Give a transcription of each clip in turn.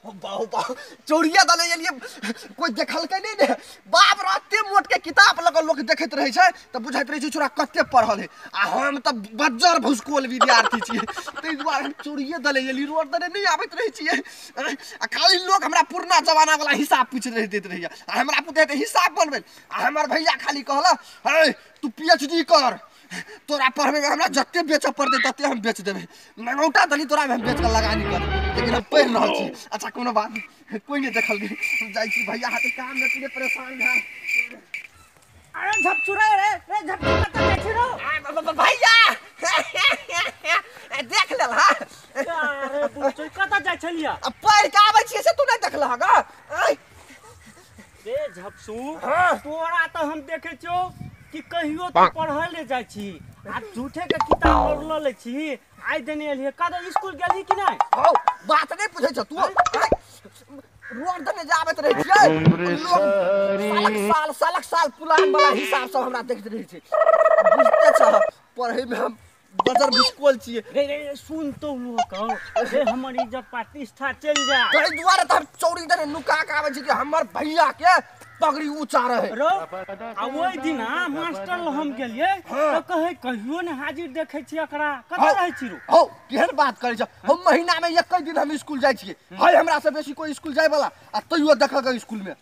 बाहु बाहु चोरिया दले एलिए कोई देखलकै नै ने। बाप रे एते मोट के किताब लगल लोक देखैत रहै छै त बुझाइत रहै छै छोरा कते पढ़ल है। आ हम त बज्जर भुसकोल विद्यार्थी छियै, ताहि दुआरे हम चोरिये दले एली, रोड दने नै आबैत रहै छियै। आ खाली लोक हमरा पुरना जमाना वाला हिसाब पूछि रहै दैत रहैया, आ हमरा पुते त हिसाब बनबै। आ हमर भैया खाली कहला, हे तू पीएचडी कर, तोरा पढ़बे में हमरा जते बेचऽ पड़तै तते हम बेच देबै, नंगौटा दली तोरा में हम बेच के लगानी कर, लेकिन हम पढ़ि रहल छी। अच्छा कोनो बात नहीं, कोई नहीं देखल गेल, हम जाइ छी भैया हाथे काम में पूरे परेशान भेल। अरे झपचुरा रे रे झपचुरा कतऽ जाइ छी रौ? भैया देख लेल। हां अरे बुच्ची कतऽ जाइ छलियै? आ पढ़ि के आबै छियै से तू नहि देखलह ग? रे झपसू तोरा तऽ हम देखै छियौ कि कहियो तू पढ़ल ले जाइ छी आ झूठे के किताब और ल लै छी। आइ देने एलियै, कतऽ स्कूल गेलही कि नहि? हौ बात नहि बुझै छ तू, रोड दने जे आबैत रहै छियै लोक सालक साल सालक साल पुलान वाला हिसाब सब हमरा देखैत रहै छै। बुझते छ पढ़ै में हम बजर भुसकोल छियै। रे रे सुन तो लोक रे हमर इज्जत प्रतिष्ठा चलि जाय, ताहि दुआरे तऽ हम चौरी दने नुका के आबै छी कि हमर भैया के पगड़ी ऊंचा रहे। रो आ ओहि दिना मास्टर लग हम गेलियै तऽ कहै कहियो ने हाजिर देखै छी एकरा, कतऽ रहै छी रो? हौ केहन बात करै छ, हम महीना में एक दिन हम स्कूल जाइ छियै, है हमरा से बेसी कोई स्कूल जाय वाला, आ तैयो देखलक स्कूल में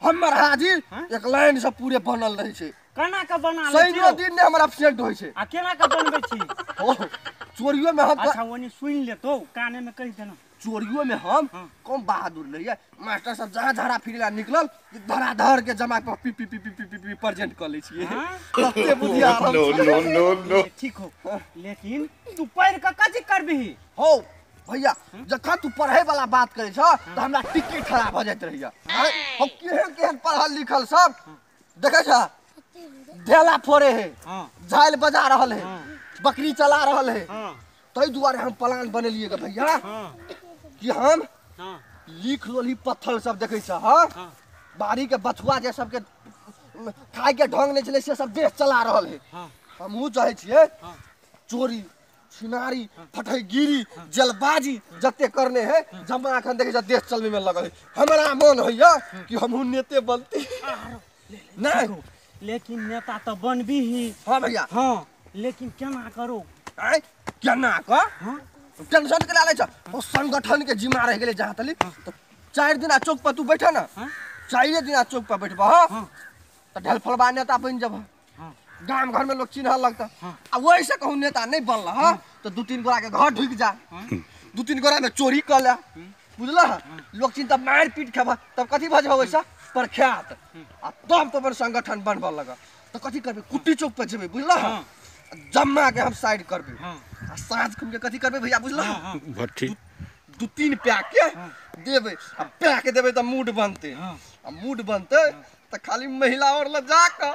हमर हाजिर एक लाइन से पूरे बनल रहै छै। केना के बना लै छी? दिन ने हमर एब्सेंट होइ छै। आ केना के बनबै छी? हो चोरियो में हम। अच्छा ओनी सुनि लेतौ काने में कहि देना, चोरियो में हम कम बहादुर रहियै। मास्टर सब जहाँ झड़ा फिरला निकलल धराधर के जमा पर पी पी पी पी पी पी प्रेजेंट कर लै छियै। कते बुधियार हम। नो नो नो नो ठीक हो, लेकिन तू पढ़ के कथी करबिही? हौ भैया जखन तू पढ़े वाला बात करै छ त हमरा टिक्की खड़ा भ जाइत रहैया। हम केहन केहन पढ़ल लिखल सब देखै छ, ढेला फोड़े है, झाल बजा रहल है, बकरी चला रहल है। ताहि दुआरे हम प्लान बनेलियै गे भैया कि हम लिख लोली पत्थर सब देखै छ, हाँ बाड़ी के बथुआ जे सबके खाय के ढंग नहीं छलै से सब देश चला रहल है। हमहूँ चाहै छियै चोरी छिनारी फटैगिरी जलबाजी जते करने है जमा अखन देखै छ देश चलबै में लगल है। हमरा मन होइया कि हमहूँ नेते बनती। नहीं लेकिन नेता तऽ बनबी ही। हाँ भैया हाँ, लेकिन केना करो? आँय केना कर? टेंशन के लै छ, ओ संगठन के जिम्मा रहि गेलै जहाँ तली। तऽ 4 दिना चौक पर तू बैठ ना, 4 दिना चौक पर बैठबह तऽ ढेलफलबा नेता बनि जेबह, गाम घर में लोग चिन्ह लगता। आ वही से कहूँ नेता नहीं बनल ह तो 2-3 गोरा के घर ढुकि जा, 2-3 गोरा में चोरी कर ले, बुझलह लोग चिन्ह मारि पीट खेबह तब कथी भऽ जेबह वैसा प्रख्यात। आ तब तो अपन संगठन बनबऽ लग तऽ कथी करबै? कुट्टी चौक पर जेबै बुझलह, जम्मा के हम साइड करबै। आ साँझ खुन के कथी करबै भैया बुझलह? भट्ठी 2-3 पैक के देबै, आ पैक देबै तऽ मूड बनतै, आ मूड बनतै तऽ खाली महिला और लग जाकऽ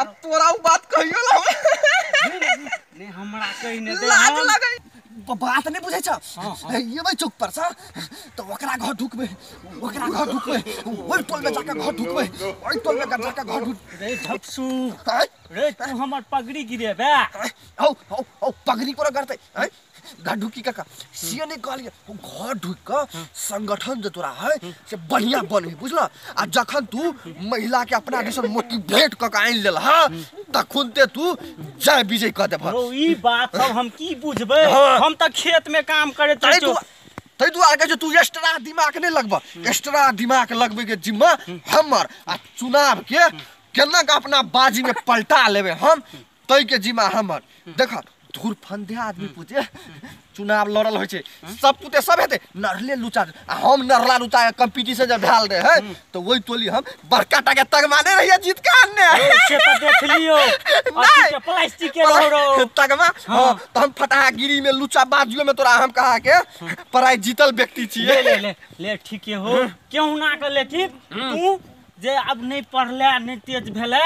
अब तोरा उ बात कहियो ला नहीं हमरा कहि नै दे, लाज लगै। बात नहीं बुझै छ, एबै चौक पर छ तऽ ओकरा घर ढुकबै, ओकरा घर ढुकबै, ओहि टोल में जाके घर ढुकबै, ओहि टोल में जाके घर ढुक। रे झपसू रे तू हमर पगड़ी गिरेबे? हौ हौ हौ पगड़ी कोना करतै? घर ढुकी काका से नहीं कहलियै, घर ढुकि कऽ संगठन जे तोरा है से बढ़िया बने बुझलह। आ जखन तू महिला के अपना दिसन मोटिवेट कऽ के आनि लेलह तखन ते तू जय विजय कऽ देबह। रौ ई बात सब हम की बुझबै, हम तऽ खेत में काम करैत रहै। ताहि दुआरे कहै छियौ तू एक्स्ट्रा दिमाग नहि लगबह, एक्स्ट्रा दिमाग लगबै के जिम्मा हमर। आ चुनाव के केना के अपना बाजी में पलटा लेबै हम, ताहि के जिम्मा हमर। देख धुरफंदे आदमी पूछे चुनाव लड़ल होइ छै सब पुते सब हेतै नरले लुचा, आ हम नरला लुचा के कंपटीशन जब भेल रहे तऽ ओहि टोली हम बड़का टा के तगमा नहि रहियै जीत के आनने। से तऽ देखलियौ अथी के प्लास्टिक के रहो तगमा। हाँ तऽ हम फटाहा गिरी में लुचा बाजियो में तोरा हम कहा के पराई जीतल व्यक्ति छियै। ले ले ले ठीके हो क्यों ना के, लेकिन तू जे अब नहीं पढ़ले नहीं तेज भेले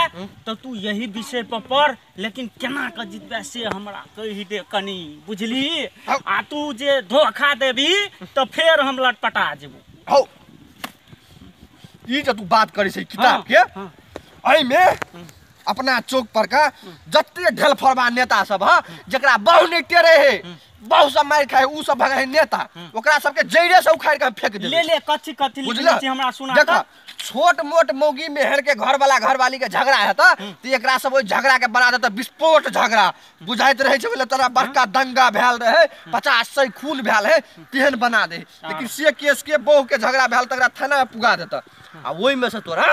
तो तू यही विषय पर पढ़, लेकिन केना के जीतबे से हमरा कहि दे कनी बुझली। आ तू जे धोखा देबी तो फेर हम लटपटा जेबो। हौ ई जे तू बात करै छै किताब के एहिमे अपना चौक पर का जते ढेलफरबा नेता सब ह जकरा बहु नहीं टेरे है बहुत सब मार खाए उ सब भगाए नेता ओकरा सबके जइरे से उखाड़ के फेंक देबै। ले ले कथि कथि लिखने छी हमरा सुना देख। छोट मोट मौगी मेहर के घर वाला घरवाली के झगड़ा हेता त एकरा सब ओइ झगड़ा के बना देता विस्फोट झगड़ा बुझाइत रहे छै बोले तोरा बड़का दंगा भेल रहे 50-100 खून भेल है तेहन बना दे। लेकिन से केस के बहू के झगड़ा भेल तकरा थाना में पुगा देता आ ओइ में से तोरा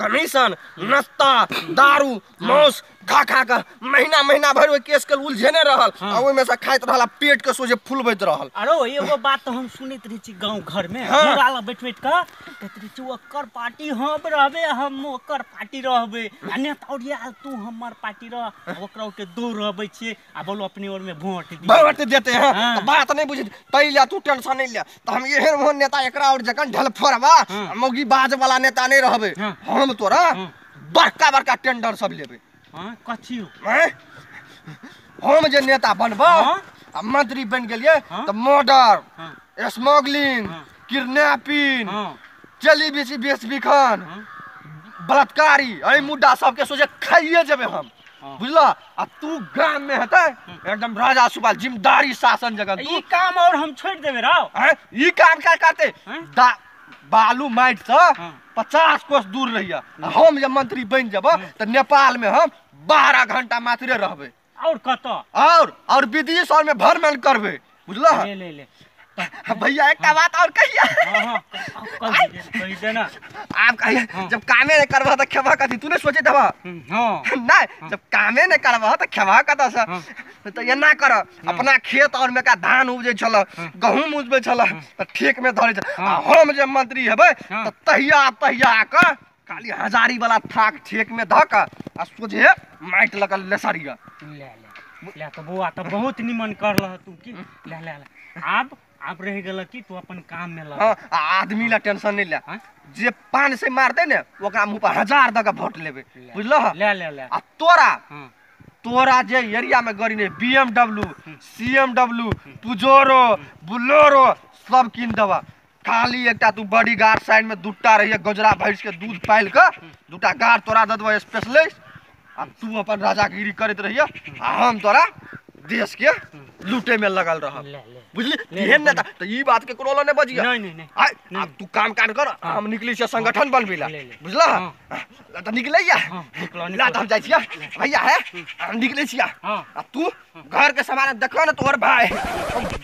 कमीशन नाश्ता दारू मांस खा खा के महीना महीना भर ओइ केस के उलझेने रहल आ ओइ में से खाइत रहल आ पेट के सोझे फुलबैत रहल। अरे एगो बात तो हम सुनैत रहे छी गांव घर में हमरा लग बैठ बैठ के कहैत रहे छी ओकर पार्टी हम रहबे हम ओकर पार्टी रहबे आ नेता ओरियाल तू हमर पार्टी रह ओकरा के दो रहबे छियै आ बोलो अपने ओर में वोट दी वोट देते हैं त बात नहीं बुझी तै ले तू टेंशन नहीं ले। त हम एहन ओहन नेता एकरा और जखन ढलफोरबा मौगी बाज वाला नेता नहीं रहबे हम तोरा बड़का बड़का टेंडर सब लेबे। हां कथी हम जे नेता बनबो आ मंत्री बन गेलिए त मर्डर स्मगलिंग किडनैपिंग चली बेची बेच बिखन बलात्कारी एहि मुद्दा सबके सोचे खाइए जेबे हम बुझला। आ तू गाम में हेतै एकदम राजा सुपाल जिम्मेदारी शासन जगन ई काम और हम छोड़ देबे राव। ई काम का करते बालू माटि से 50 कोस दूर रहिया। हम जब मंत्री बन जब त नेपाल में हम 12 घंटा मात्रे रहबे और कत और विदेश और में भ्रमण करबे बुझला। ले ले ले भैया एक बात और कहिया। हां हां कहि देना आप कहिया जब कामे नहीं करबा त खेबा कथी तू नहीं सोचे दबा। हां नहीं जब कामे नहीं करबा त खेबा कत से त एना कर अपना खेत और में का धान उपजे छल गहूम उपजे छल त ठेक में धरे छल। हम जे मंत्री हेबै त तहिया तहिया क खाली हजारी वाला थाक ठेक में धक आ सोझे माटि लग लेसरिया। ले ले ले त बौआ त बहुत निमन करलह तू की ले ले ले आब आप रह गेल की तू अपन काम में लग। हां आदमी ला टेंशन नहीं ले जे 500 मारते ने ओकरा मुंह पर 1000 द के वोट लेबे बुझलह। ले ले ले आ तोरा तोरा जे एरिया में गाड़ी ने BMW CMW Pajero Bolero सब किन देबा। खाली एकटा तू बॉडीगार्ड साइड में दूटा रहिए गजरा भैंस के दूध पाइल के दूटा गार्ड तोरा दे देबो स्पेशलिस्ट आ तू अपन राजागिरी करैत रहिए आ हम तोरा देश के लूटे में लगल रह बुझली। एहन नेता त ई बात के कोनो नहीं बजिया। नहीं नहीं नहीं अब तू काम काज कर हम निकली से संगठन बनबिला बुझला त निकलैया ला त हम जाइ छिया भैया है हम निकलै छिया आ तू घर के सामान देखो न तोहर भाई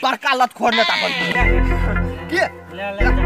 बड़का लतखोर नेता बन के। ले ले।